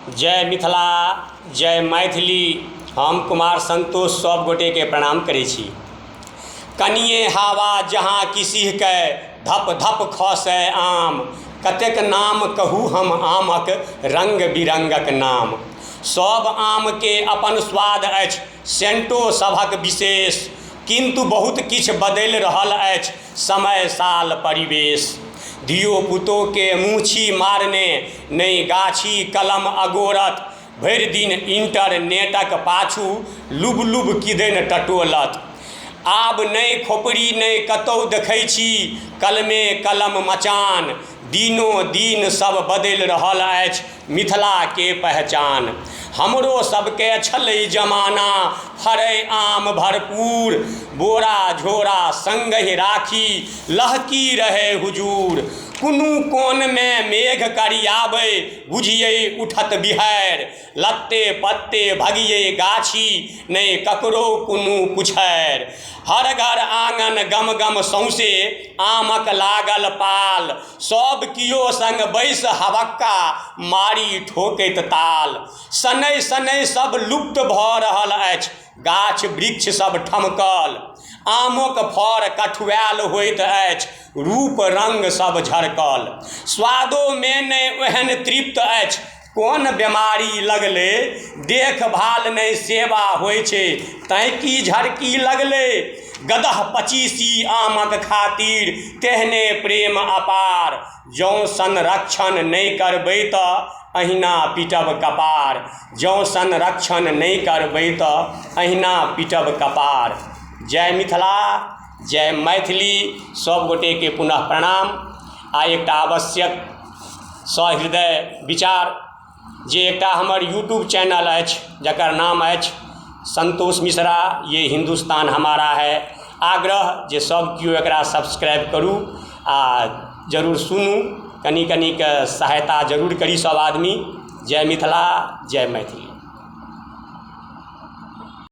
जय मिथिला जय मैथिली। हम कुमार संतोष सब गोटेके प्रणाम करै छी। कनिये हावा जहाँ किसिहके धप धप खसै आम, कतेक नाम कहू हम आमक रङ्ग बिरङ्गक नाम। सब आमके अपन स्वाद अछि, सेन्टो सभक विशेष, किन्तु बहुत किछु बदलि रहल अछि समय साल परिवेश। धियोपुतोके मुँहछी मारने नहि गाछी कलम अगोरत, भरि दिन इन्टरनेटक पाछू लुब लुब किदैन टटोलत। आब नहि खोपड़ी नहि कतहु देखै छी कलमे कलम मचान, दिनो दिन सब बदलि रहल अछि मिथिलाके पहचान। हमरो सबके छलै जमाना फड़ै आम भरपूर, बोरा झोरा सङ्गहि राखी लहकी रहै हुजूर। कोनो कोनमे मेघ करियाबै बुझियै उठत बिहाड़ि, लत्ते पत्ते भगियै गाछी नहि ककरो कोनो पुछारि। हर घर आङ्गन गम गम सौँसे आमक लागल पाल, सब किओ सङ्ग बैसि हबक्का मारी ठोकैत ताल। शनैः शनैः सब लुप्त भऽ रहल अछि गाछ वृक्ष सब ठमकल, आमोक फड़ कठुआयल होइत अछि रूप रङ्ग सब झरकल। स्वादोमे नहि ओहन तृप्त अछि कोन बेमारी लगलै, देखभाल नहि सेवा होइ छै तैँ की झरकी लगलै। गदह पचीसी आमक खातिर तेहने प्रेम अपार, जँ संरक्षण नहि करबै तऽ अहिना पीटब कपार, जँ संरक्षण नहि करबै तऽ अहिना पीटब कपार। जय मिथिला जय मैथिली। सब गोटेके पुनः प्रणाम। आ एकटा आवश्यक सहृदय विचार जे एकटा हमर यूट्यूब चैनल अछि जकर नाम अछि संतोष मिश्रा ये हिन्दुस्तान हमारा है। आग्रह जे सब केओ एकरा सब्सक्राइब करू आ जरूर सुनू, कनि कनिके सहायता जरूर करी सब आदमी। जय मिथिला जय मैथिली।